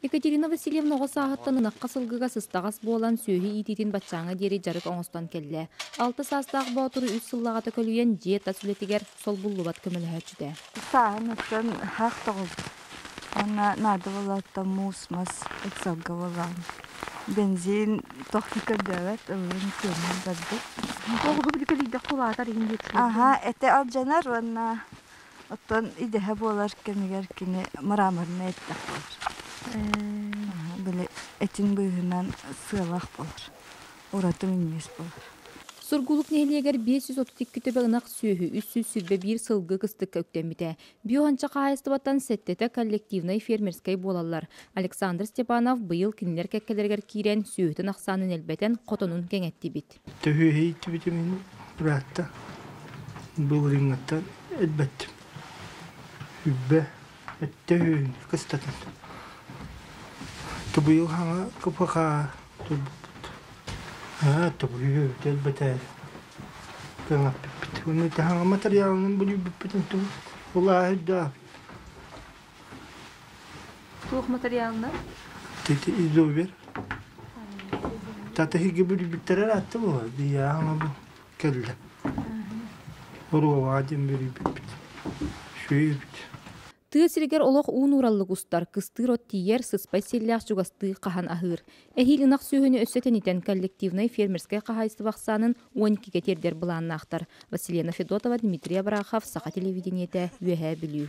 Екатерина Васильевна оҕо сааһыттан ынахха сылгыга сыстаҕас буолан, сүөһү иитиитин баччааҥҥа диэри дьарык оҥостон кэллэ. Алта саастаах боотуру үс сыллааҕыта көлүйэн, дьиэ тас үлэтигэр солбуллубат көмөлөһөөччүтэ. Сааһын оттон хаах тоҕус. Уонна наада буолааттан муус мас ыксалга буолаҕын. Бензин туох да көрдөөбөт, ыллын тиэнэн барбыт. Оҕуһу били кэлийдэх кулаатар иһин диэччилэр. Аһа, этэ алдьанар уонна Оттон идэһэ буолар кэмигэр кини мраморнай эттэх буолар. Били этин быыһынан сыалаах буолар. Ураты минньигэс буолар. Сургуулук нэһилиэгэр 532 төбө ынах сүөһү, 321 сылгы кыстыкка үктэммитэ. Биоһанча хаһаайыстыбаттан сэттэтэ коллективнай фермерскэй буолаллар. Александр Степанов быйыл кинилэр кэккэлэригэр киирэн, сүөһүтүн ахсаанын элбэтэн, хотонун кэҥэттибит. Төһүөһэ ииттибитим иһин ыраатта. Былырыыҥҥыттан элбэттим. Үббэ өттө үһүн кыстатын. Тубуйу хаҥа кыпыхаа турбуппут. Аа тубуйу элбэтээр кыҥаппыппыт. Уну таһаҥа материалынан бүлүүбүппүтүн тубу улааһы үрдээх. Туох материалынан? Тити изовер. Татыһыгы бүрүйбүттэрэ ыраатта буолар. Дияаҥа бу кэллэ. Оруобаҕа диэн бүрүйбүппүт. Үчүгэй эбит. Тыа сиригэр олох уун уураллык устар, кыстыыр от тиийэр, сыспай сиэллээх чугастыы хаһан аһыыр. Эһиил ынах сүөһүнү өссө тэнитэн коллективнай фермерскэй хаһаайыстыба ахсаанын 12-гэ тиэрдэр былааннаахтар. Василена Федотова, Дмитрий Абрахов, Саха телевидениетэ, Үөһээ Бүлүү.